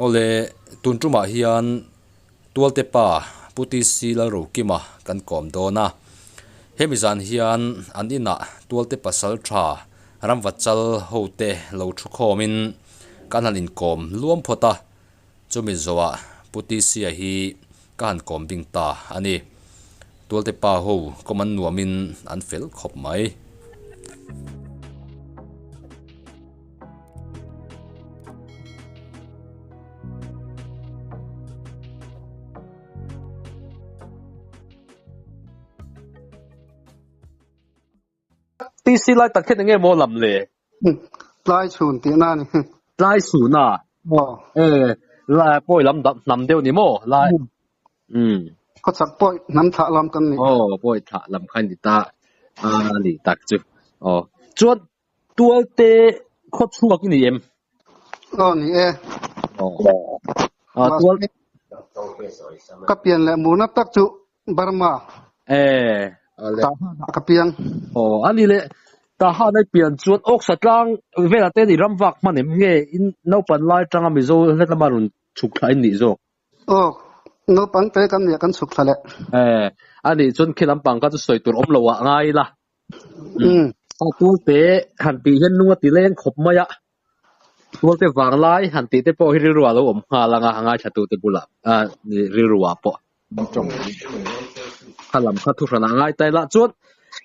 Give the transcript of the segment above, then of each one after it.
Awle, tun tumah hian Tualte pa Pu TC Lalrokima kan kawm dawn a. Hemi zan hian an inah Tualte pasal tha Ramvachal hote lo thu khawmin kan han inkawm luam phawt a. Chumi zawhah Pu TC-a hi ka han kawm bing ta a ni. Tualte pa ho kawm an nuamin an fel khawp mai. TC lai tak hian enge maw lam le? Tlai chhun tihna a ni. Tlai chhun a? Aw. E, lai pawi lam dap hnam deuh ni maw? Lai. Um. Khawchhak pawi hnam thlah lam kan ni. Aw, pawi thlah lam kha ni ta. A ni tak chu. Aw. Chuan Tualte khaw chhuak i ni em? Aw ni e. Aw. A tual Ka pian leh murna tak chu Burma. E ale. Tahan ah ka piang. Aw ani le Tahan ai pian chuan Awksa tlang velah te ni ram vak hman em nge in naupan lai tanga Mizo hlet lama rawn chhuk thla in nih zawk? Aw naupang te kan nia kan chhuk thla leh. E ani chuan khi lampang kha chu sawi tur awm lo ah ngai ila. A tualte han tih hian nung a ti leng khawp mai a, tualte vang lai han tih te pawh hi rilru ah lo awm nghal ang a, a ngaithla tute bulah rilru ah pawh kha lam kha thu hran ah ngai ta ila chuan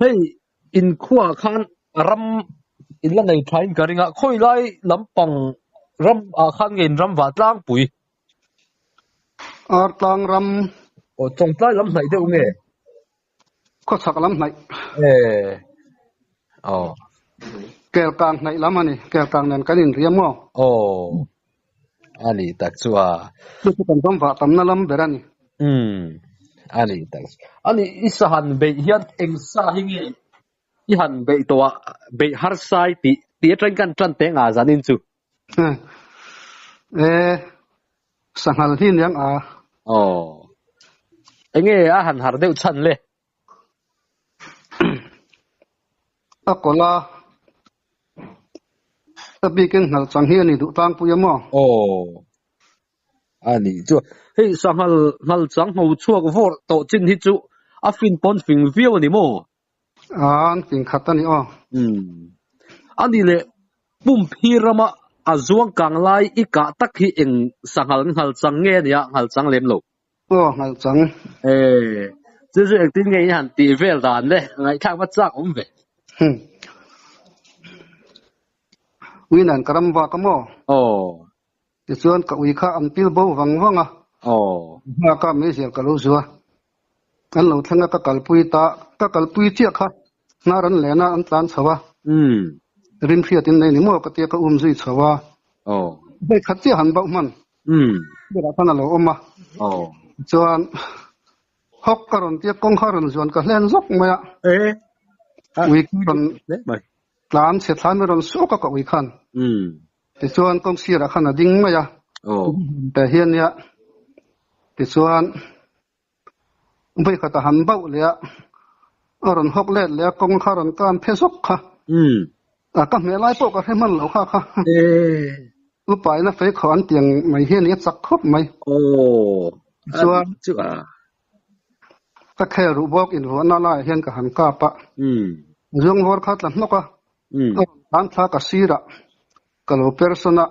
hei inkhua ah khan ram in la nei tha in ka ring a, khawi lai lampang ram ah khan nge in ram vah tlangpui? Artlang ram. Aw chawngtlai lam hnaih deuh nge? Khawchhak lam hnaih. Eh. Aw. Kelkang hnaih lam a ni. Kelkang nen kan inriam maw? Aw. A ni tak chu a. Chu chu kan ram vah tamna lam ber a ni. Umm. A ni tak chu. A ni, i sa han beih hian eng sa hi nge i han beih tawh a, beih harsai tih tih atangin kan tan teh ngah zanin chu. Eh, sanghal hi niang a. Aw. Enge a han har deuh chhan le? A kawlh a, a bikin nghal chang hi a ni duh tlangpui a maw? Aw. A nih chu. Hei sanghal nghal chang ho chhuak vawr tawh chin hi chu a fin pawn fing viau a ni maw? An fing khat a ni aw. Umm. A nih leh pumpi rama a zuang kang lai i kah tak hi eng sanghal nghal chang nge a nia, nghal chang lem lo? Aw, nghal chang. E, chu chu engtin nge i han tih vel dan le, ngaihthlak va chak awm ve. Hum. Ui nan ka ram vak a maw? Aw. Tichuan ka ui kha an pil bo vang vang a. Aw. Nghak a meizial ka lo zua. An lo thleng a ka kalpui ta, ka kalpui chiah kha hnar an len a an tlan chho a. Umm. Rin hriat in nei ni maw ka tia ka um zui chho a. Aw. Hei khat chiah han bauh hman. Umm. Berah khan a lo awm a. Aw. Chuan hawk ka rawn tia kawng kha rawn zuan ka hlen zawk mai a. E. Ui kha rawn tlan chhe thlai mai rawn suk a ka ui khan. Umm. Tichuan kawng sirah khan a ding mai a, tah hian nia tichuan vawikhat a han bauh leh a, a rawn hawk let leh a, kawng kha a rawn kan phe zawk kha. A ka hmeh lai pawh ka hre hman lo kha kha. Upaina fei khawh an tiang mai hian a chak khawp mai. Tichuan ka khel ruh bawk invuahna laiah hian ka han kap a, zuang vawr kha tla hnawk a, A rawn tlan thla ka sirah ka lo person a,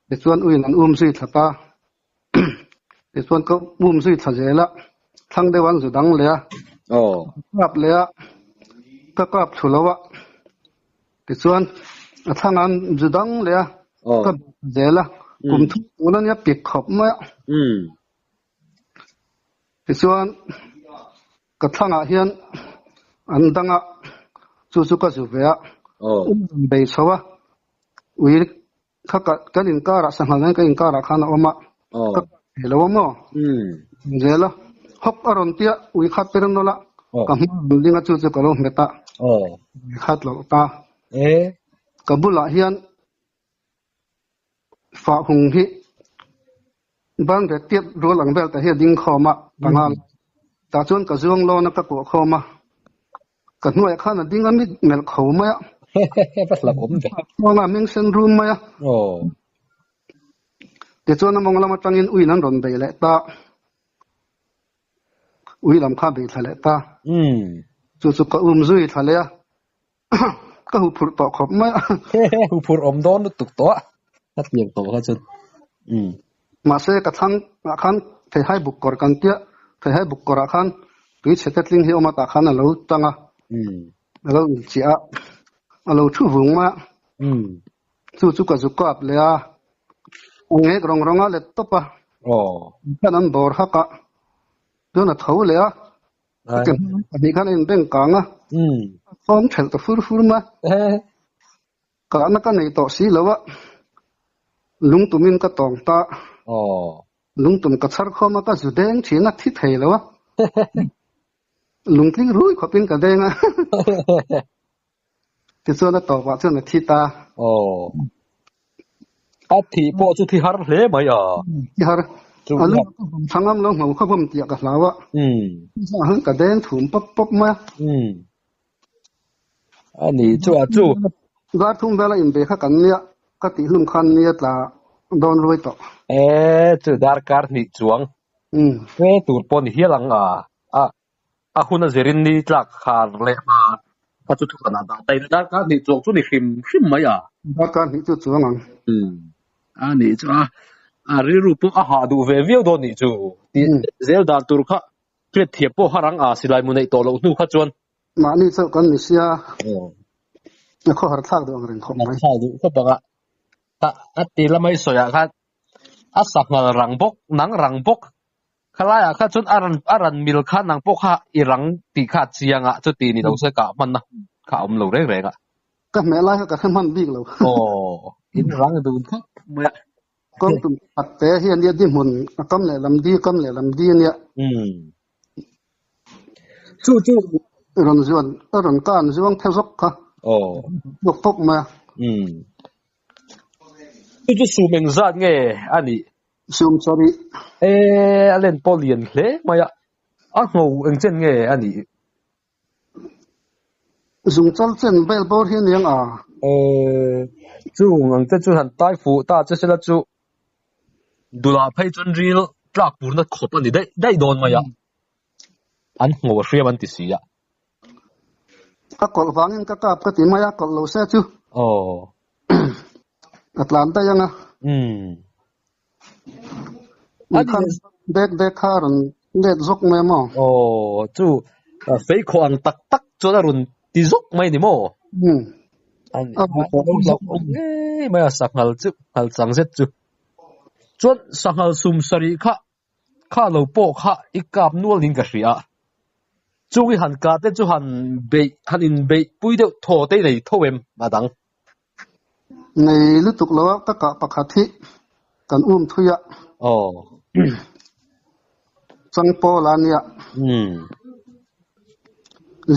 tichuan uin an um zui thla ta. Tichuan ka um zui thla zel a, thlang deuh an zu dang leh a, ka kap leh a, ka kap thlu lo a, tichuan a thlang an zu dang leh a, ka beh thla zel a, kum thum tun a nia pik khawp mai a. Tichuan ka thlangah hian an dang a, chu chu ka zu ve a, um rawn bei chho a, ui kha ka kan inkarah sanghal nen kan inkarah khan a awm a, ka kap thei lo a maw? Zel a, hawk a rawn tia ui kha per nawlh a, ka hma rawn ding a chu chu ka lo hmet a, ui kha tlawlh ta. Ka bulah hian Fah hung hi ban ve tiat rual ang vel te hi a ding khawm a, panga la. Tah chuan ka zuang lawn a, ka kuah khawm a. Ka hnuaiah khan a ding a mit melh kho mai a. Va hlauh awm ve. Khawnga meng sen rum mai a. Tichuan a mawng lam atangin uiin an rawn bei leh ta. Ui lam kha bei thla leh ta. Chu chu ka um zui thla leh a, ka huphurh tawh khawp mai a. Huphurh awm dawn lutuk tawh a, ka tiang tawh kha chuan. Mahse ka thlang ah khan theihai buk kawr kan tia, theihai buk kawr ah khan tui chhe te tling hi awm a tah khan a lo tang a, a lo inchiah a, a lo thu vung mai a. Chu chu ka zu kap leh a, a ngek rawng rawng a let tawp a, khan an bawr hak a, chuan a tho leh a, a ke hmang pahnih khan a inbeng kang a, a thawm thelh ta fur fur mai a, kahna ka nei tawh si lo a, lungtumin ka tawng ta, lungtum ka chhar khawm a, ka zu deng thin a, thi thei lo a, lungtling rui khawpin ka deng a. Tichuan a tawpah chuan a thi ta. Aw. A thih pawh chu thi har hle mai a. Thi har. A lu ka vawm thang am lo ngho kha vawm tiah ka hlau a. Chuvang hian ka deng thum pawp pawp mai a. A ni chu a chu. Dar thum vela inbe kha kan nia, ka tih hlum khan nia tla dawn ruai tawh. E chu darkar hnih chuang. Fe tur pawh ni hial ang a. A A hun a zirin ni tlak khar leh hma kha chu thuhran ah dah ta ila darkar hnih chuang chu ni hrim hrim mai a. Darkar hnih chu chuang ang. Umm a nih chu a a rilru pawh a hah duh ve viau dawn nih chu tih zel dan tur kha hriat thiam pawh har ang a silai mu neih tawh loh hnu kha chuan. Mahni chauh kan ni sia a khawhar thlak duh ang reng khawp mai. Thlak duh khawp ang a a ti lamai sawi ah khan a sanghal rang bawk nang rang bawk Khalaiah kha chuan a ran a ran mil kha nang pawh kha i rang tih kha a chiang a, chuti ni lo se kah hmanna kha a awm lo reng reng a. Ka hmeh lai kha ka hre hman bik lo. Aw, in rang dun khawp mai a. Kawng tum khat te hi a nia di hmun a kam leh lam di kam leh lam di a nia. Umm. Chu chu. Rawn zuan a rawn ka an zuang the zawk kha. Aw. Chhuak pawp mai a. Umm. Chu chu sum engzat nge a nih? Sum sarih. E, a len pawh lian hle mai a, a ngho eng chen nge a nih? Zung chal chen vel bawr hi a niang a. E, chung ang te chu han tai fuh ta che sela chu dulah phei chuan ril tlak purna khawp a ni daih daih dawn mai a, an ngho a hriam an ti si a. A kawlh vangin ka kap ka ti mai a, kawlh lo se chu. Aw. A tlan daih ang a. Umm. Ui khan dek dek kha a rawn let zawk mai maw? Aw, chu feikhawh ang tak tak chuan a rawn ti zawk mai ni maw? Umm. A lo hlauh awm ngei mai a sanghal chu, nghal chang zet chu. Chuan sanghal sum sarih kha Kha lo pawh kha i kap nual in ka hria. Chung i han kah te chu han beih, han inbeih pui deuh thaw te i nei tho em a dang? Nei lutuk lo a, ka kah pakhat hi kan um thui a. Aw. Changpawl a nia. Umm.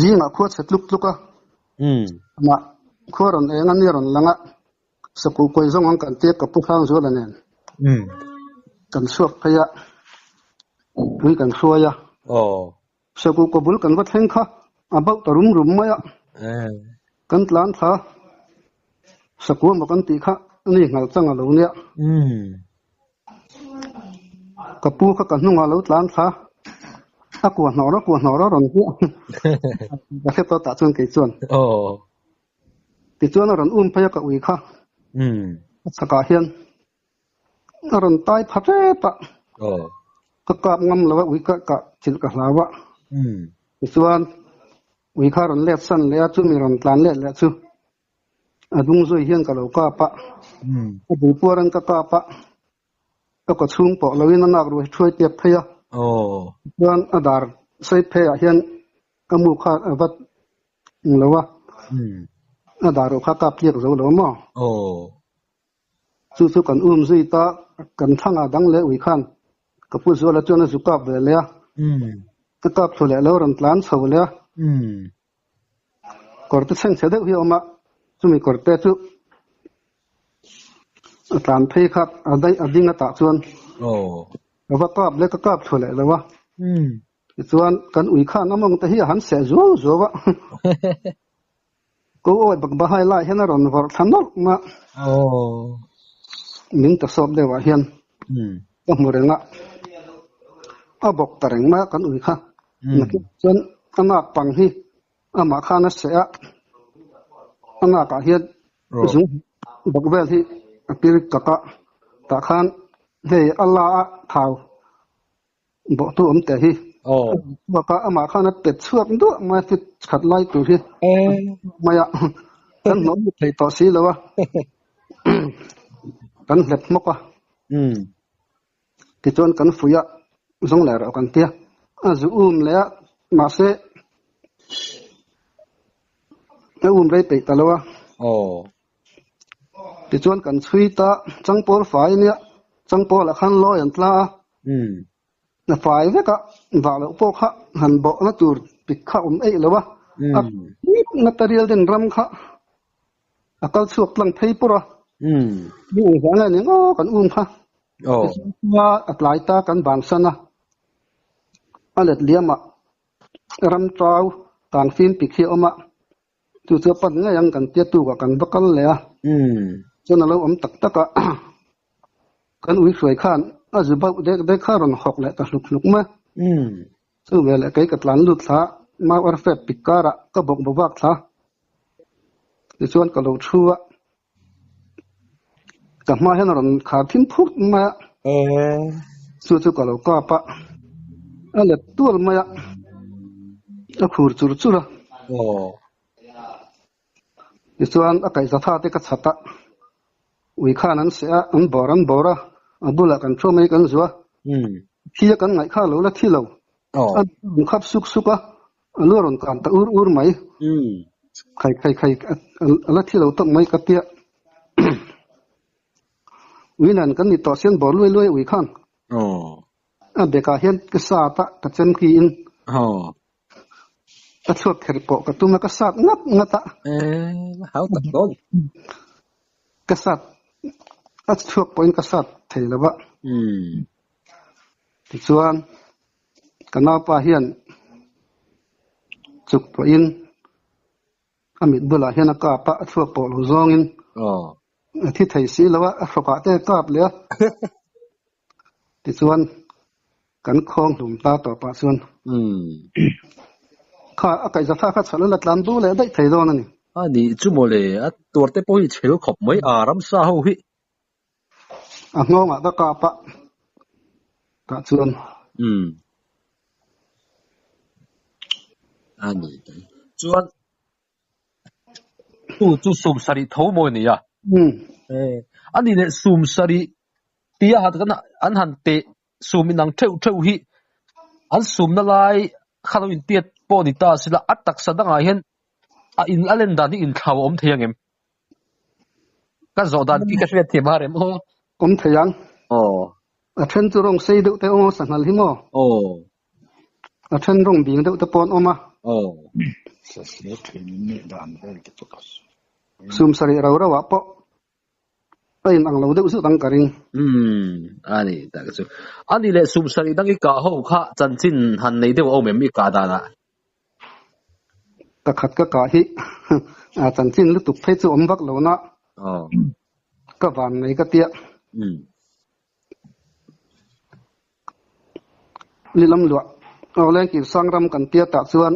Zingah khua chhe tluk tluk a. Umm. Amah khua rawn eng a nia rawn lang a. Sakuh kawi zawng ang kan tia ka pu hrang zuala nen kan chhuak phei a, pui kan hruai a. Sakuh kaw bul kan va thleng kha a bauh ta rum rum mai a, kan tlan thla sakuh emaw kan tih kha ani nghal chang a lo nia. Ka pu kha ka hnungah lo tlan thla a kua hnawr a kua hnawr a rawn hmuh ka hre tawh tah chuan kei chuan. Tichuan a rawn um phei a ka ui kha. A chhakah hian a rawn tai pha tep a. Ka kap ngam lo a ui ka kah chilh ka hlau a. Tichuan ui kha a rawn let san leh a, chumi rawn tlan let leh chu a dung zui hian ka lo kap a. A bul puaran ka kap a. Ka kaw chhung pawh loin a nak ruai thuai tep phei a. Tichuan a dar sei pheiah hian ka mu kha a va lo a. A dar ruh kha kap tliak zo lo maw? Chu chu kan um zui ta, kan thlang ah dang leh ui khan ka pu Zuala chuan a zu kap ve leh a. A kap thlu leh lo rawn tlan chho leh a. Kawrte chhengchhe deuh hi a awm a, chumi kawrte chu a tlan phei kha a daih a ding atah chuan ka va kap leh ka kap thlu leh lo a. Tichuan kan ui khan a mawng te hi a han seh zuau zuau a. Ko awi bak bahai lai hian a rawn vawrh thla nawlh mai a. Min ta sawp deuh ah hian. Ka hmu reng a, a bawk ta reng mai a kan ui kha. Nakin chuan a nak pang hi amah khan a seh a, a nakah hian zung bawk vel hi a pir kak a, tah khan hei a la a thau Bawhtu awm teh hi. Aw. Chhuak a, amah khan a pet chhuak duah mai a, fit khat lai tur hi mai a, kan hnawh lut thei tawh si lo a, kan hlep hmawk a. Tichuan kan fuih a, zawng leh rawh kan tia, a zu um leh a, mahse a um rei peih ta lo a. Aw. Tichuan kan chhui ta, changpawl fai ania, changpawlah khan lawi an tla a, a fai vek a, vah loh pawh kha han bawhna tur pik kha awm eih lo a, a na ta rial den ram kha a kal chhuak tlang phei pawr a, mi eng vang nge ni ngaw kan um kha, tichuan a tlai ta kan bansan a, a let liamah ram tau kang fim pik hi a awm a. Chu chu a pan ngei ang kan tia tukah kan va kal leh a, chuan a lo awm tak tak a, kan ui hruai khan a zu bauh dek dek kha a rawn hawk leh ta hluk hluk mai. Chu veleh kei ka tlan lut thla, mau arfep pik karah ka bawk bo vak thla. Tichuan ka lo thu a, ka hma hian a rawn khar thim phut mai a, chu chu ka lo kap a, a let tual mai a, a khur chur chur a. Tichuan a kaihza tha te ka chhat a, ui khan an seh a, an bawr an bawr a, a bulah kan thu mai kan zuah a, thi a kan ngaih kha a lo la thi lo, a rawn khap suk suk a, A lu a rawn kan ta ur ur mai. Khai khai khai a la thi lo tawk mai ka tia. Ui nan kan ni tawh sian bawr luai luai ui khan. A bekah hian ka sat a, ka chem ki in. Ka chhuak kher pawh ka tum a, ka sat ngat ngat a. Ka sat a chhuak pawhin ka sat thei lo va. Tichuan. Ka naupa hian chuk pawhin a mit bulah hian a kap a, a chhuak pawh lo zawngin a thi thei si lo a, a hrawkah te a kap leh a. Tichuan kan khawng hlum ta tawh pah chuan kha a kaihza thlak kha chhalh a la tlan bu leh daih thei dawn a ni. A nih chu mawle, a tuar te pawh hi chhel khawp mai a, ramsa ho hi. A nghawngah ka kap a, tah chuan. Umm. A ni. Chuan chu chu sum sarih tho maw ni a? Umm. A ni leh sum sarih tia han kan an han teh sum inang theuh theuh hi an sumna lai kha lo intiat pawh ni ta sila a taksa dangah hian a in a len dan hi inthlau a awm thei ang em? Ka zawh dan khi ka hriat thiam a rem aw. Awm thei ang. Aw. A then chu rawng sei deuh te awm a sanghal hi maw? Aw. A then rawng bing deuh te pawh an awm a. Aw. Sasle thin in nih dan vel te chu ka sawi. Sum sarih rau rau ah pawh a in ang lo deuh zut ang ka ring. Umm a ni tak chu. A ni leh sum sarih dang i kah ho kha chanchin han nei deuh a awm em i kah dan ah? Ka khat ka kah hi a chanchin lutuk phei chu awm vak lo na ka van nei ka tia. Lilam luah Awleng Kirsang ram kan tia tah chuan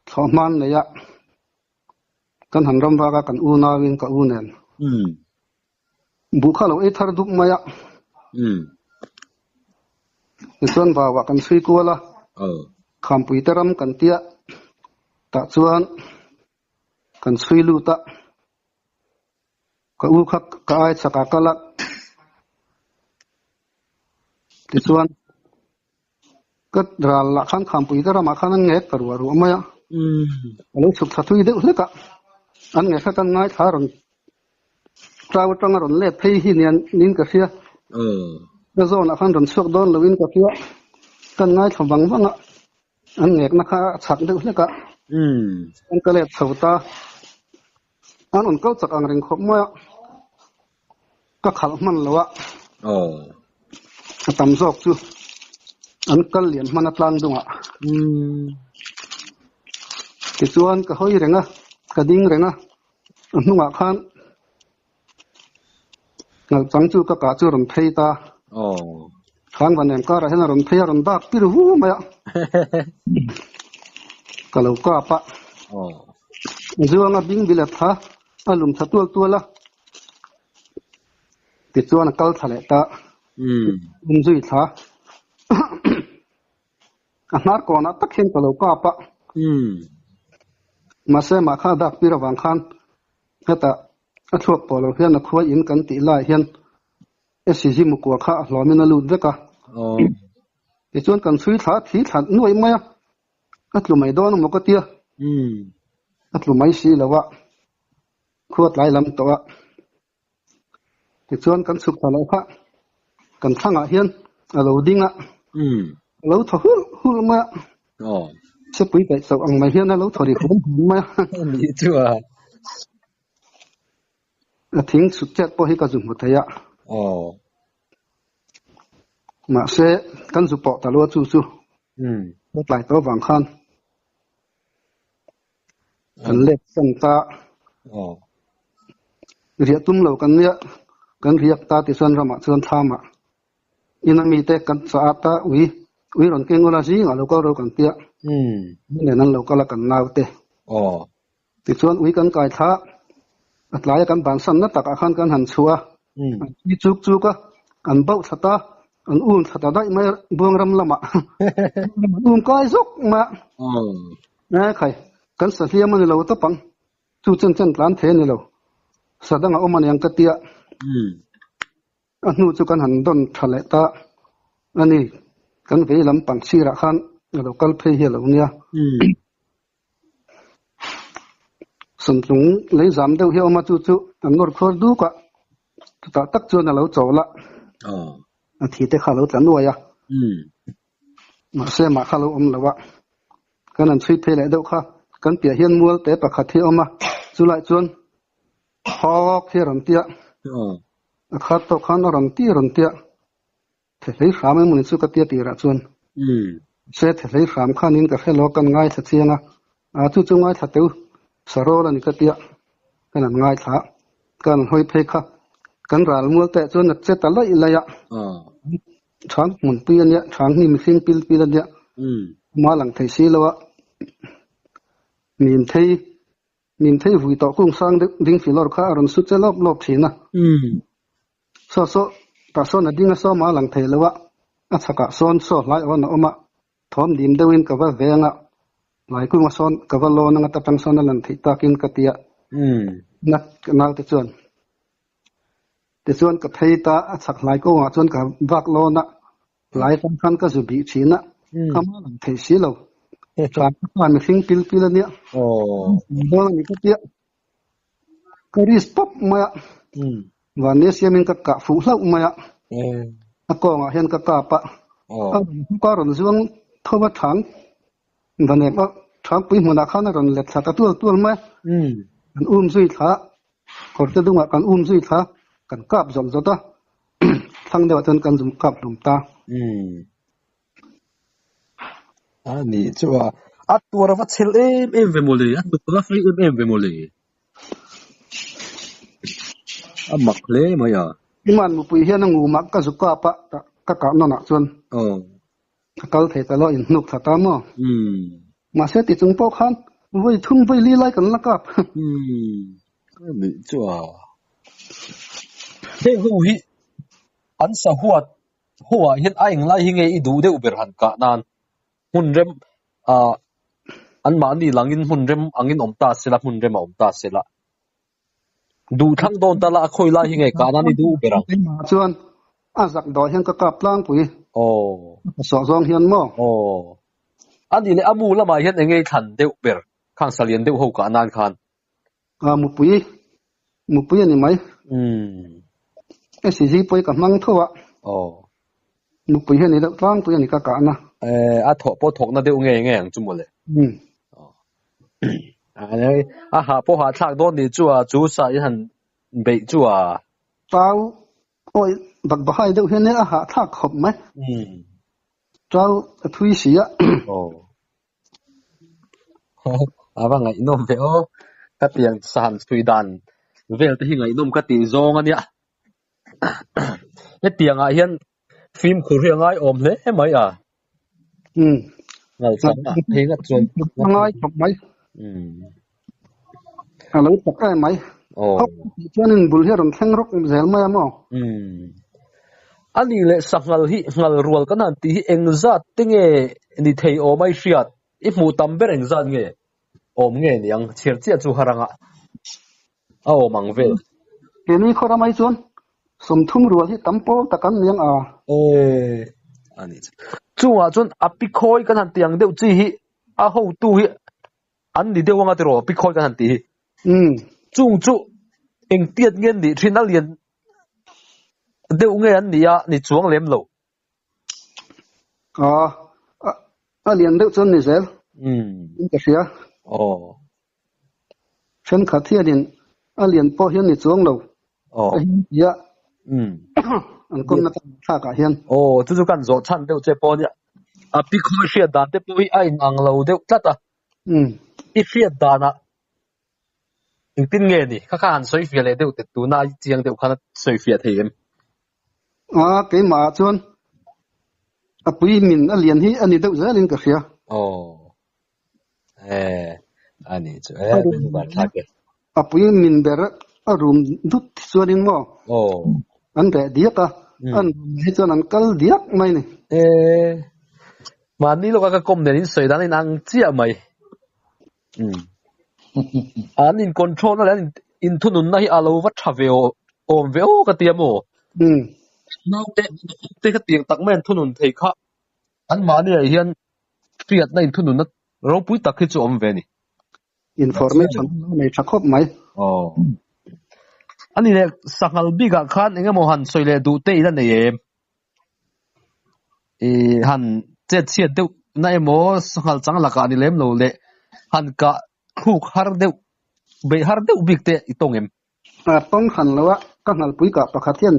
thlawhhman nei a kan han ram vak a kan unau in ka u nen. Buh kha lo ei thar dup mai a. Tichuan vauah kan chhui kual a. Khampui te ram kan tia tah chuan kan chhui lut a. Ka u kha ka ai chak a kal a. Tichuan ka ral lah khan Khampui te ramah khan an ngek ta ruah ruah mai a. A lo chhuk thla thui deuh hlek a. An ngek kha kan ngaithla rawn Tlau atanga rawn let phei hi nian niin ka hria. Ka zawnah khan rawn chhuak dawn loin ka hria. Kan ngaithla vang vang a, an ngekna kha a chak deuh hlek a. An ka let chho ta. An rawn kal chak ang reng khawp mai a, ka khalh hman lo a. A tam zawk chu an kal lian hman a tlang dungah. Tichuan ka hawi reng a, ka ding reng a. A hnungah khan ngalh chang chu ka kah chu a rawn phei ta. Thang va nem karah hian a rawn phei a rawn dak pir vu mai a. Ka lo kap a. Zuanga bing bilet kha a lum tha tual tual a. Tichuan a kal thla leh ta. Um zui thla. A hnar kawnah tak hian ka lo kap a. Mahse mah kha a dak pir avang khan hetah a thluak pawh lo hian a khuai in kan tih laiah hian SCG mukua kha a hlawmin a lut vek a. Tichuan kan chhui thla a thi thla nuai mai a, a tlu mai dawn emaw ka tia. A tlu mai si lo a, khua tlai lam tawh a. Tichuan kan chhuk thla loh kha kan thlangah hian a lo ding a, a lo thaw hulh hulh mai a. Sepui paih chauh ang mai hian a lo thaw ri hum hum mai a. A thing chhut chet pawh hi ka zu hmu thei a. Mahse kan zu pawh ta lo a chu chu. Ka tlai tawh avang khan kan let san ta. Riah tum lo kan nia kan riak ta tichuan ramah chuan thlamah ina mite kan chah a ta ui ui rawn keng ula zingah lo kal ro kan tia. Nen an lo kal a kan naute. Tichuan ui kan kai thla a tlaia kan bansan na takah khan kan han chhuah a, an thi chuk chuk a, an bauh thla ta, an um thla ta daih mai a Buangram lamah an um kai zawk mai a. E khai, kan sa hliam a ni lo tawp ang, chu chen chen tlan thei a ni lo, sa dang a awm a niang ka tia. A hnu chu kan han dawn tha leh ta a ni, kan vei lampang sirah khan a lo kal phei hi a lo nia. Samtlung lei zam deuh hi a awm a, chu chu an nawr khuar duk a, chutah tak chuan a lo chawl a, a thi te kha a lo tla nuai a, mahse mah kha a lo awm lo a, kan han chhui phei leh deuh kha, kan piah hian mual te pakhat hi a awm a, chulai chuan hawk hi a rawn tia, a khat tawh khan a rawn ti a rawn tia. Thehlei hram emawni chu ka tia tirah chuan se thehlei hram khanin ka hre lo kan ngaithla chiang a, a chu chu ngaithla teu sarawl a ni ka tia kan an ngaithla ka an hawi phei kha kan ral mual te chuan a che ta laih laih a, chhang hmunpui a nia chhang hnim mihring pil pil a nia ama lang thei si lo a mim thei mim thei vui tawh kung sang deuh ding filawr kha a rawn su che lawp lawp thin a. Saw saw tah sawn a ding a sawm a lang thei lo a, a chhakah sawn saw hlai awn a awm a, thawm dim deuhin ka va veng a, hlai kunga sawn ka va lawn anga ta tang sawn a lan theih takin ka ti a, na ka naute chuan tichuan ka phei ta a chhak hlai kawngah chuan ka vak lawn a, hlai atang khan ka zu bih thin a, ama lang thei si lo, tlan ka khan mihring pil pil a nia, dawn a ni ka ti a. Ka risk pawp mai a, vannia siamin ka kah fuh hlauh mai a, a kawngah hian ka kap a, a rawn hmuk a rawn zuang tho a thang vanek a thangpui hmunah khan a rawn let thla ta tual tual mai a, kan um zui thla a, kawrte dungah kan um zui thla a, kan kap zawt zawt a, thlang deuhah chuan kan zum kap hlum ta. A ni chu a, a tuar a va chhel em em ve mawle, a tuar a fei em em ve mawle. A mak hle mai a. Iman mupui hian a ngumah ka zu kap a, ka kah nawnah chuan a kal thei ta lo, a inhnuk thla ta maw? Mahse ti chung pawh khan vawi thum vawi li lai kan la kap. A ni chu a. Heng ho hi an sahuat Ho ah hian a englai hi nge i duh deuh ber han kah nan hmun rem ah anmahni langin hmun rem angin awm ta sela hmun rem a awm ta sela duh thlang dawn ta la a khawi lai hi nge kah nan i duh ber ang. Keimah chuan a zak dawh hian ka kap tlangpui. Aw. A sawh zawng hian maw? Aw. A nih leh a mu lamah hian enge i thlan deuh ber khang salian deuh ho kah nan khan? A mupui, mupui a ni mai. SCG pawh hi ka hmang tho a. Aw. Mupui hi a ni deuh tlangpui a ni ka kahna. Eh, a thawh pawh thawkna deuh nge nge ang chu mawle. A hah pawh hah thlak dawn ni chu a, chu sa i han beih chu a. Tau awi bak bahai deuh hian a hah thlak khawp mai. Tau a thui si a. Aw. A va ngaihnawm ve aw. Ka tiang san chhui dan vel te hi ngaihnawm ka tih zawng a nia. Hetiangah hian. Fimkhur hi a ngai awm hle mai a. Umm. Ngal chang a phei ngat chuan. A ngai khawp mai. Umm. A lo tak em mai. Aw. Hawk tih chuan in bul hi a rawn thleng rawk zel mai a maw? Umm. A nih leh sanghal hi ngal rual kan han tih hi engzat te nge ni thei awm a i hriat? I hmuh tam ber engzat nge awm nge niang? Chhiar chiah chu har anga a awm ang vel. Keini khaw ramai chuan 30 rual hi tam pawl tak an niang a. Aw a nih chu. Chungah chuan a pi khawi kan han tih ang deuh chi hi a hotu hi an ni deuh anga tiraw pi khawi kan han tih hi. Umm. Chung chu engtiat nge an nih thin a lian deuh nge an nih a ni chuang lem lo. Aw a lian deuh chuan ni zel. Umm. In ka hria. Aw. Thenkhat hianin a lian pawh hian ni chuang lo. Aw. A him tia. Umm. An kawmna thlakah hian. Aw chu chu kan zawh chhan deuh che pawh nia. A pi khawi hriat dan te pawh hi a inang lo deuh tlat a. Umm. I hriat danah engtin nge ni? Kha kha han sawi fiah leh deuh teh tuna i chiang deuh khan a sawi fiah thei em? A keimah ah chuan a pui min a lian hi a ni deuh zelin ka hria. Aw. Eh a nih chu e bengvar thlak e. A pui min ber a rum dut hi chuanin maw Aw. an reh diak a, an rum hi chuan an kal diak mai ni. Eh mahni lawka ka kawm nen in sawi dan a inang chiah mai. Umm. An in control na leh an inthununna hi a lo va tha ve aw awm ve aw ka ti a maw? Umm. Naute te kha tiang tak mai an thunun thei kha anmahni ah hian hriatna inthununna ropui tak hi chu awm ve a ni. Information a nei tha khawp mai. Aw. Ani leh sanghal bikah khan eng emaw han sawi leh duh te ila nei em? I han chet chhiat deuh na emaw sanghal chang lakah ni lem lo leh han kah thluk har deuh beih har deuh bik te i tawng em? A tawng hran lo a, ka nghalpui kah pakhat hian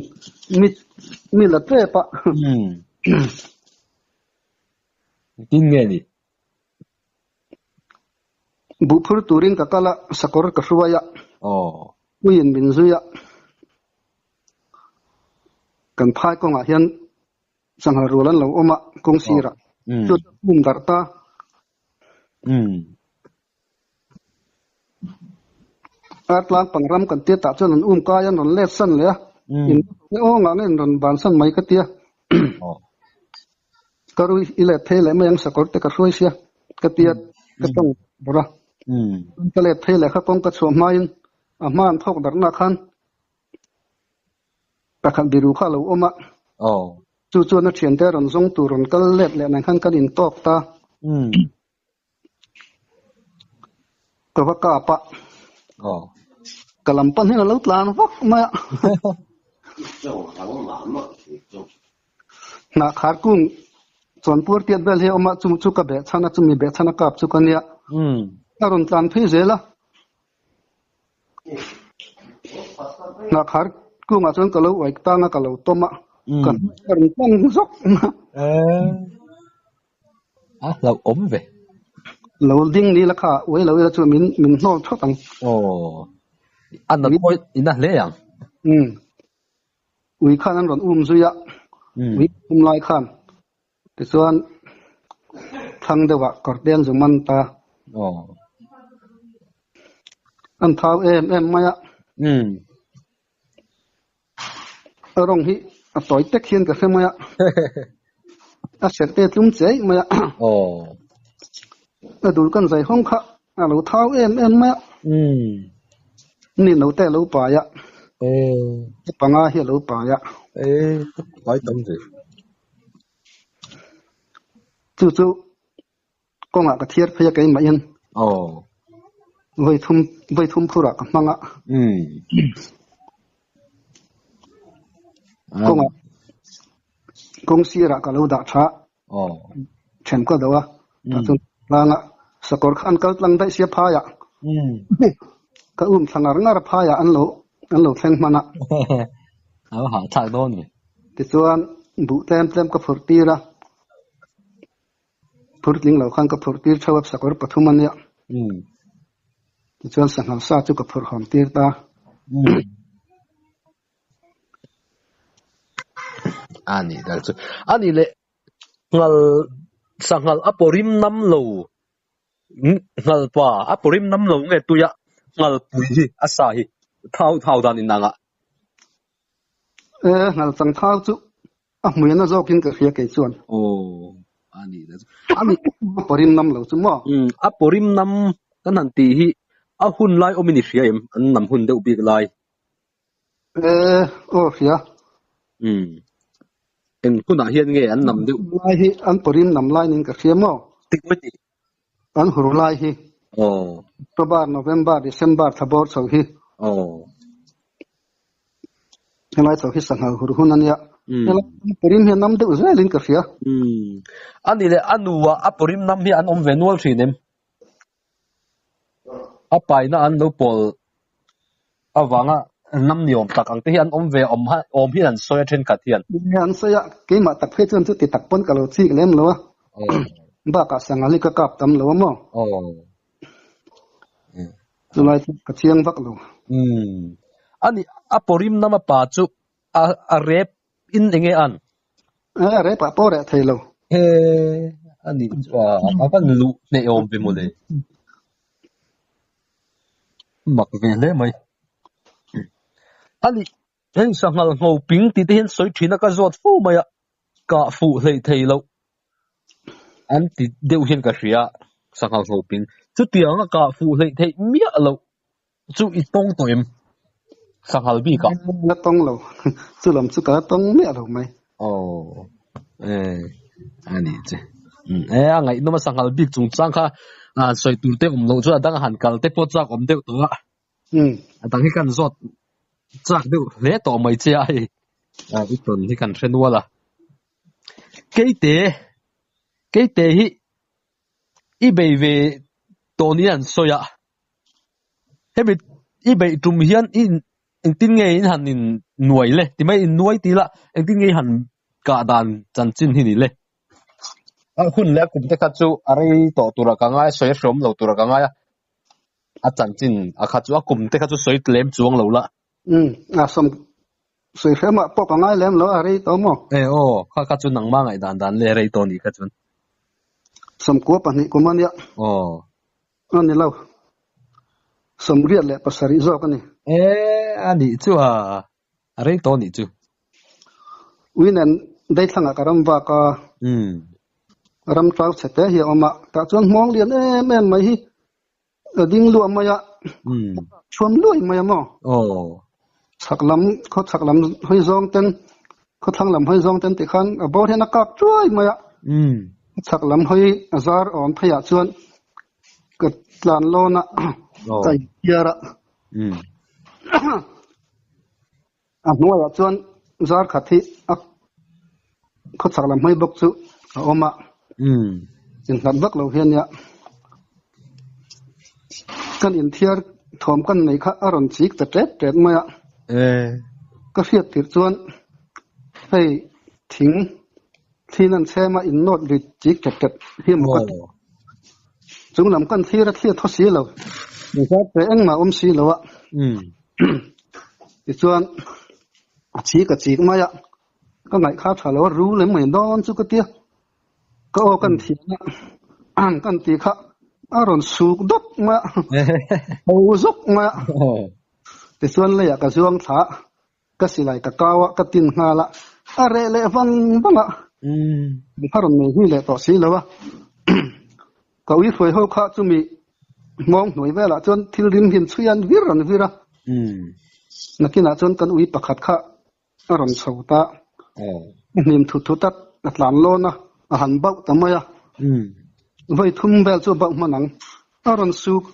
mi mi la tep a. Umm. Engtin nge ni? Buh phur turin ka kal a, sakawr ka hruai a. Aw. Uiin min zui a. Kan phai kawngah hian sanghal rual an lo awm a, kawng sirah. Chu chu a um darh ta. Umm. Ar tlang pang ram kan tia tah chuan an um kai an rawn let san leh a, in aw ngah nge in rawn ban san mai ka tia. Ka rui i let phei leh mai ang sakawr te ka hruai sia ka tia ka tawng bawrh a. Ka let phei leh kha kawng ka chhuah hmain a hma an thawk darhna khan pakhat biru kha a lo awm a. Chu chuan a thiante a rawn zawng tur rawn kal let leh nen khan kan intawk ta. Ka va kap a. Aw. Ka lam pan hian a lo tlan vak mai a. Hnah khar kung chuan puar tiat vel hi a awm a, chu chu ka beh chhan a, chumi beh chhan a kap chu ka nia. A rawn tlan phei zel a. Hnah khar kungah chuan ka lo uai tang a, ka lo tawm a. Ka a rawn tlan zawk. A hlauh awm ve. Lo ding ni la kha uai lo ila chu min min hnawl thawt ang. Aw. A nat pawh in a hle ang. Umm. Ui khan an rawn um zui a. Ui um lai khan. Tichuan thlang deuhah kawr te an zu man ta. Aw. An thau em em mai a. Umm. A rawng hi a tawi tek hian ka hre mai a, a serh te tlum chiai mai a, a dul kan zai hawng kha a lo thau em em mai a, ni no te a lo pai a, panga hi a lo pai a. Chu chu Kawngah ka thiar phei a keimahin vawi thum vawi thum phurah ka hmang a. Kawngah kawng sirah ka lo dah tha then ka do a tah chuan tlangah sakawr kha an kal tlang daih sia phaiah ka um thla ngar ngar a phaiah an lo an lo thleng hman a. Tichuan buh tlem tlem ka phurh tir a. Phur tling lo khan ka phurh tir theuh a, sakawr pathum a nia. Tichuan sanghal sa chu ka phurh hawn tir ta. A nih dal chu. A nih leh nghal sanghal a pawrim nam lo nghal pa a pawrim nam lo nge tuia nghal pui hi a sa hi thau thau dan inang ah. E nghal chang thau chu a hmuiana zawkin ka hria kei chuan. Aw a nih dal chu. A nih a pawrim nam lo chu maw? Um a pawrim nam kan han tih hi a hun lai awmin i hria em? An nam hun deuh bik lai. E aw hria. Um eng hunah hian nge an nam deuh? Lai hi an pawrim nam lai niin ka hria maw? Tik mai tih. An hur lai hi. Aw. October, November, December thla bawr chho hi. Aw. Helai chho hi sanghal hur hun a nia. Helai pawrim hi a nam deuh zelin ka hria. Um. A nih leh a nuah a pawrim nam hi an awm ve nual thin em? A paina an lo pawl avanga nam ni awm tak ang te hi an awm ve awm awm hian an sawi a thenkhat hian. Nia an sawi a, keimah tak phei chuan chuti tak pawn ka lo chik lem lo a, bakah sanghal hi ka kap tam lo a maw? Chulai chu ka chiang vak lo. Umm. Ani a pawrim nam a pa chu a a rep in enge an? E a rep ah pawh reh thei lo. He ani chu a a van luh hneh awm ve mawle. Mak ve hle mai. Ani heng sanghal ngho ping tih te hian sawi thin a ka zawt fo mai a, kah fuh hleih thei loh an ti deuh hian ka hria sanghal ngho ping. Chutiang a kah fuh hleih theih miah loh chu i tawng tawh em? Sanghal bik ah. La tawng lo. Chu lam chu ka la tawng miah lo mai. Aw e a nih chu. E a ngaihnawm a sanghal bik chungchang kha sawi tur te awm loh chuan a dang a han kal te pawh chak awm deuh tawh a. A dang hi kan zawt chak deuh hle tawh mai che a hei. I tawn hi kan hre nual a. Keite keite hi i bei ve tawh niin an sawi a. Hemi i beih tum hian i engtin nge in han in nuai le ti mai in nuai ti la engtin nge i han kah dan chanchin hi ni le. A hun leh a kum te kha chu a rei tawh turah ka ngai a sawi a hreawm lo turah ka ngai a a chanchin a kha chu a kum te kha chu sawi tlem chuang lo la. Umm a sawm sawi hrem ah pawh ka ngai lem lo a rei tawh maw? E aw kha kha chu nangmah ngaihdan dan le rei tawh nih kha chuan. Sawmkua pahnih kum a nia. Aw. A ni lo. 87 zawk a ni. E, a nih chu a, a rei tawh a nih chu. Ui nen Daithlangah ka ram vak a, ram ṭau chhe te hi a awm a, tah chuan hmawng lian em em mai hi a ding luah mai a, chhuam luai mai a maw? Chhak lam, khaw chhak lam hawi zawng ten, khaw thlang lam hawi zawng ten tikhan a bawr hian a kak chuai mai a. Chhak lam hawi a zar awm phei ah chuan ka tlan lawn a, ka inchhiar a. A hnuaiah chuan zar khat hi a khaw chhak lam hawi bawk chu a awm a. Inhlat vak lo hi a nia. Kan inthiar thawm kan nei kha a rawn chik ta ṭet ṭet mai a. Ka hriat tirh chuan hei thing thli nan chhem a in nawt ri chik ṭet ṭet hi maw ka ti. Chung lam kan thlir a thlir thaw si lo. Zar te engmah awm si lo a. Tichuan a chik a chik mai a. Ka ngaih kha tha lo a ru lem mai dawn chu ka tia. Ka aw kan thiam a kan ti kha a rawn suk dawp mai a. Ho zuk mai a. Tichuan leiah ka zuang thla a. Ka silai ka kau a, ka tin nghal a, a reh leh vang vang a, a rawn nei zui leh tawh si lo a. Ka ui hruai ho kha chumi hmawng hnuai velah chuan thil rim hin chhui an vir an vir a. Nakinah chuan kan ui pakhat kha a rawn chho ta, a hnim thut thut a, a tlan lawn a, a han bauh ta mai a. Vawi thum vel chu a bauh hman ang, a rawn suk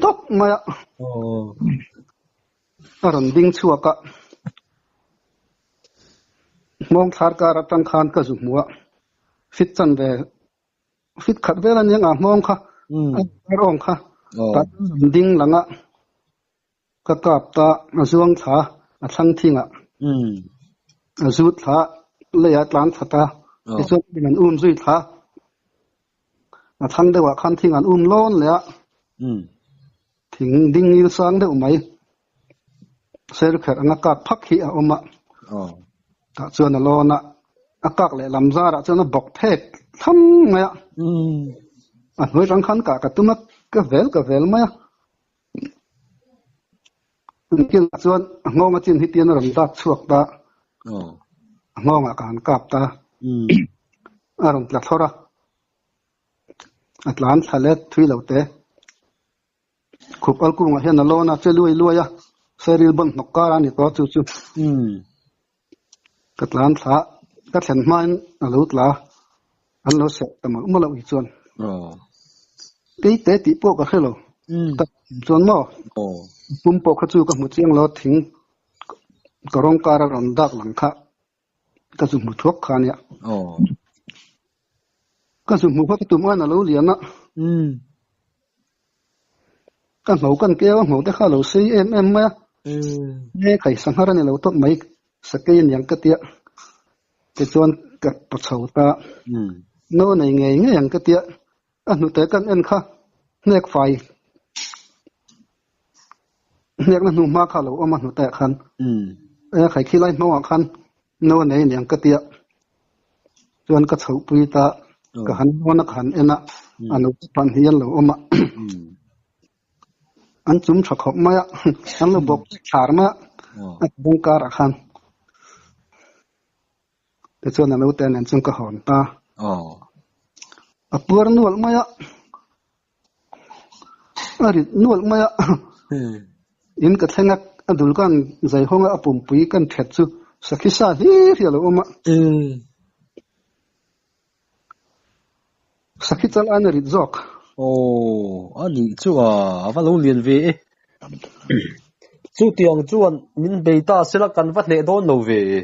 dawp mai a. A rawn ding chhuak a, hmawng thlar kar atang khan ka zu hmu a, fit chan ve fit khat vel a nia ngah hmawng kha a kar awng kha tah chuan rawn ding lang a, ka kap ta a zuang thla a thlang thing ah a zut thla lei ah a tlan thla ta tichuan min an um zui thla a thlang deuh ah khan thing an um lawn leh a. Thing ding ngil sang deuh mai. Ser kherh anga kak phak hi a awm a. Tah chuan a lawn a, a kak leh lam zarah chuan a bawk phek thlam mai a. A hnuai rang khan kah ka tum a, ka vel ka vel mai a. Kinah chuan a nghawng a chin hi tian a rawn dak chhuak ta. A nghawngah ka han kap ta. A rawn tla thlawr a. A tlan thla let thui lo te. Khup al kungah hian a lawn a, che luai luai a, Seril bawn hnawk kar a ni tawh chu chu. Ka tlan thla, ka thlen hmain a lo tla, an lo serh ta mawlh mawlh a ui chuan. Kei te tih pawh ka hre lo, ka chuan maw? Pum pawh kha chu ka hmu chiang lo, thing ka rawng kar a rawn dak lang kha. Ka zu hmu thuak kha ania. Ka zu hmu kha ka tum aiin a lo lian a. Ka hno kan keu a, hno te kha a lo sei em em mai a. Nge khai sanghar a ni lo tawp mai, sakei aniang ka tia. Tichuan ka pa chho ta. No nei ngei ngei ang ka tia. A hnute kan en kha hnek fai hnekna hnu hma kha a lo awm a hnute ah khan e khai khi lai hmawngah khan no a nei aniang ka tia chuan ka chhoh pui ta ka han lawn a ka han en a a no te pahnih hi an lo awm a an chum tha khawp mai a an lo bawk thlar mai a a bawng karah khan Tichuan a naute nen chuan ka hawn ta. A puar nual mai a, a rit nual mai a. In ka thleng a, a dul kan zai hawng a, a pumpui kan thet chu sakhi sa hlir hi a lo awm a. Sakhi chal aiin a rit zawk. Aw, a nih chu a, a va lo lian ve e. Chutiang chuan min bei ta sela kan va hneh dawn lo ve e.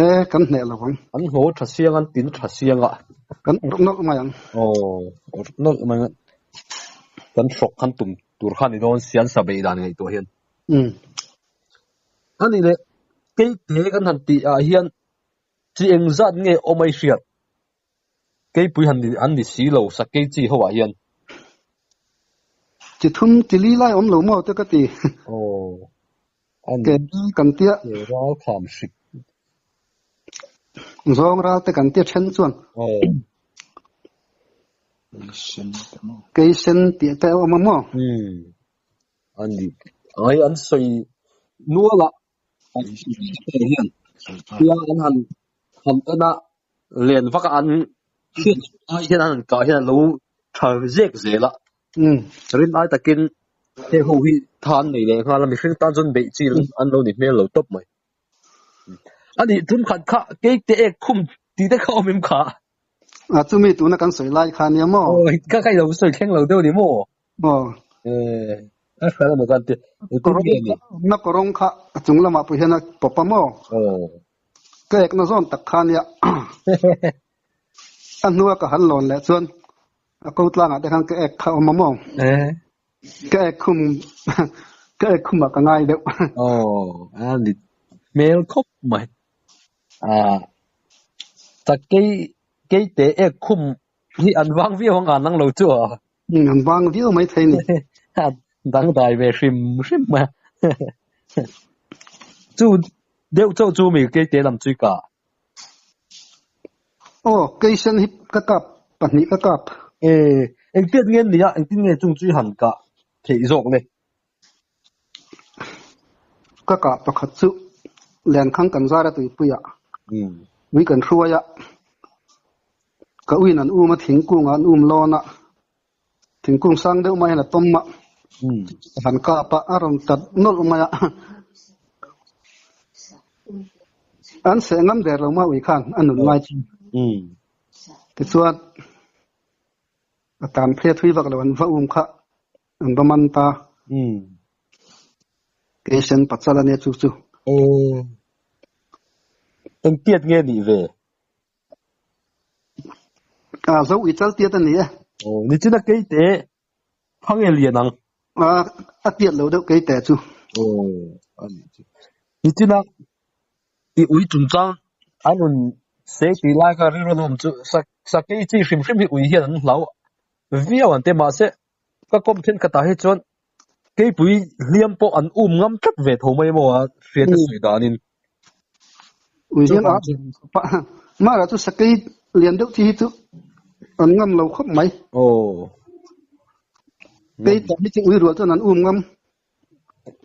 E, kan hneh lo ang. An hlaw tha siang an tin tha siang a. Kan awrh nawlh mai ang. Aw, awrh nawlh mai ang. Kan hrawk khan tum tur kha a ni dawn sia an sa beih dan ngaihtuah hian. A nih leh, keite kan han tih ah hian Chi engzat nge awm ai hriat? Keipui han ni an ni si lo sakei chi ho ah hian. Chi thum chi li lai awm lo maw te ka ti. Aw. An Ke ral kan tia. Ke ral kham hrik. Zawng ral te kan tia then chuan. Aw. Keisen te maw. Keisen tih te a awm a maw? Umm. An ni. Ai an sawi nual a. Hian tia an han han en a, len vak a an hriat ai hian an han kah hian a lo tha zek zel a. Rin ai takin heng ho hi tha an nei leh nghal a, mihring tan chuan beih chi an lo ni hmel lo tawp mai. A nih tum khat kha keite ek khum tih te kha awm em kha? A chumi tuna kan sawi lai kha nia maw? Aw ka ka ilo sawi thleng lo deuh ni maw? Aw. Eh, a hran emaw kan ti. Engtin nge ni? Na kawrawng kha a chung lamah pawh hian a pawp a maw? Aw. Ka ekna zawn tak kha nia. A hnua ka han lawn leh chuan a ko tlangah te khan ka ek kha awm a maw? Eh. Ka ek khum ka ek khumah ka ngai deuh. Aw, a ni hmel khawp mai. Ah, tak kei keite ek khum hi an vang viau ang an ang lo chu a. An vang viau mai thei ni. Dangdai ve hrim hrim mai a. Chu deuh chauh chu mi keite lam chu i kah. Aw, keisen hi ka kap, pahnih ka kap. E, engtiat nge an nih a, engtin nge chung chu i han kah theih zawk le? Ka kah pakhat chu Lenkhang kan zar a tuipuiah ui kan hruai a, ka uin an um a thingkung ah an um lawn a, thingkung sang deuh mai hian a tawm a, ka han kap a, a rawn tat nawlh mai a, an seh ngam der lo mai ui khan a nun lai chu. Tichuan a tan phei a thui vak lo an va um kha. An va man ta. Keisen pachal a nia chu chu. Aw. Engtiat nge nih ve? A zo i chal tiat a ni e. Aw, nichina keite pha nge lian ang? A, a tiat lo deuh keite chu. Aw, a nih chu. Nichina i ui chungchang an rawn sei tih lai kha rilru an awm chu sakei chi hrim hrim hi ui hian an hlau viau ang te mahse Ka kawm thenkhatah hi chuan keipui hliam pawh an um ngam tlat ve tho mai maw a hriat a sawi danin. Ui hian a Mara chu sakei lian deuh chi hi chu an ngam lo khawp mai. Aw. Kei te hi chu ui rual chuan an um ngam.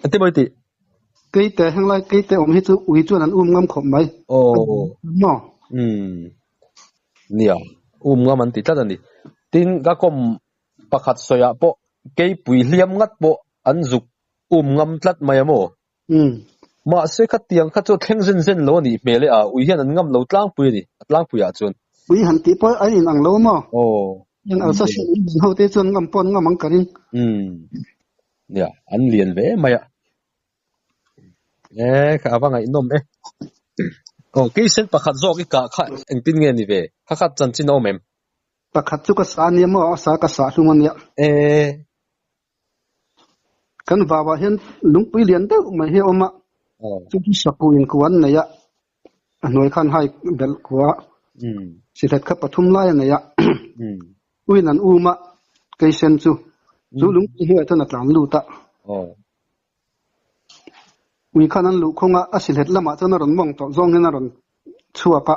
Ati mawi tih? Kei te henglai kei te awm hi chu ui chuan an um ngam khawp mai. Aw. Maw? Umm. Nia, um ngam an ti tlat a ni. Tin, ka kawm pakhat sawiah pawh keipui hliam ngat pawh an zuk um ngam tlat mai a maw? Mahse khatiang kha chu thleng zen zen lo a nih hmel e a, ui hian an ngam lo tlangpui a ni, a tlangpuiah chuan. Ui han tih pawh a inang lo maw? Aw. Heng Alsatian ui lian ho te chuan ngam pawh an ngam ang ka ring. Umm. Nia, an lian ve mai a. E, kha a va ngaihnawm e. Aw, keisen pakhat zawk i kah kha engtin nge ni ve? Kha kha chanchin a awm em? Pakhat chu ka sa a nia maw? A sa ka sah hlum a nia. E. Kan vauah hian lungpui lian deuh mai hi a awm a, chu chu sakuh in kua an nei a, a hnuai khan hai belh kua sihlet kha pathum lai a nei a, uin an um a, keisen chu chu lungpui hnuaiah chuan a tlan lut a, ui khan an luh khawng a, a sihlet lamah chuan a rawn mawng tawh zawng hian a rawn chhuak a,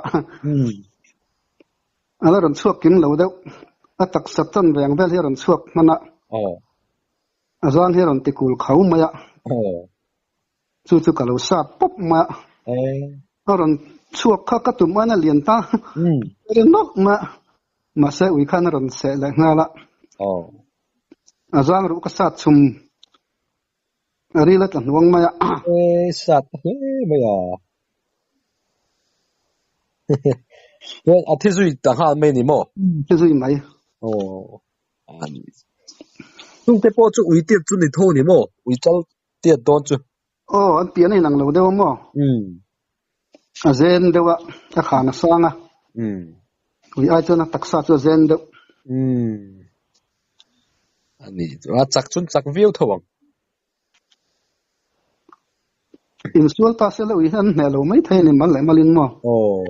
a la rawn chhuak kim lo deuh, a taksa chan ve ang vel hi a rawn chhuak hman a, a zang hi a rawn ti kul kho mai a, chu chu ka lo sap pawp mai a, a rawn chhuak kha ka tum aiin a lian ta ri nawlh mai a, mahse ui khan a rawn seh leh nghal a, a zang ruh ka sat chhum A ril a tla hnuang mai a. E sat ta hle mai a. Chuan a thi zui ta nghal mai ni maw? Thi zui mai. Aw. Chungte pawh chu ui tiat chu ni tho ni maw? Ui chal tiat dawn chu. Aw, an pian a inang lo deuh a maw? A zen deuh a, a khan a sang a. Ui ai chuan a taksa chu a zen deuh. A ni chu a chak chun chak viau tho ang. Insual ta se la ui hian an hneh lo mai thei a ni mal leh malin maw? Aw.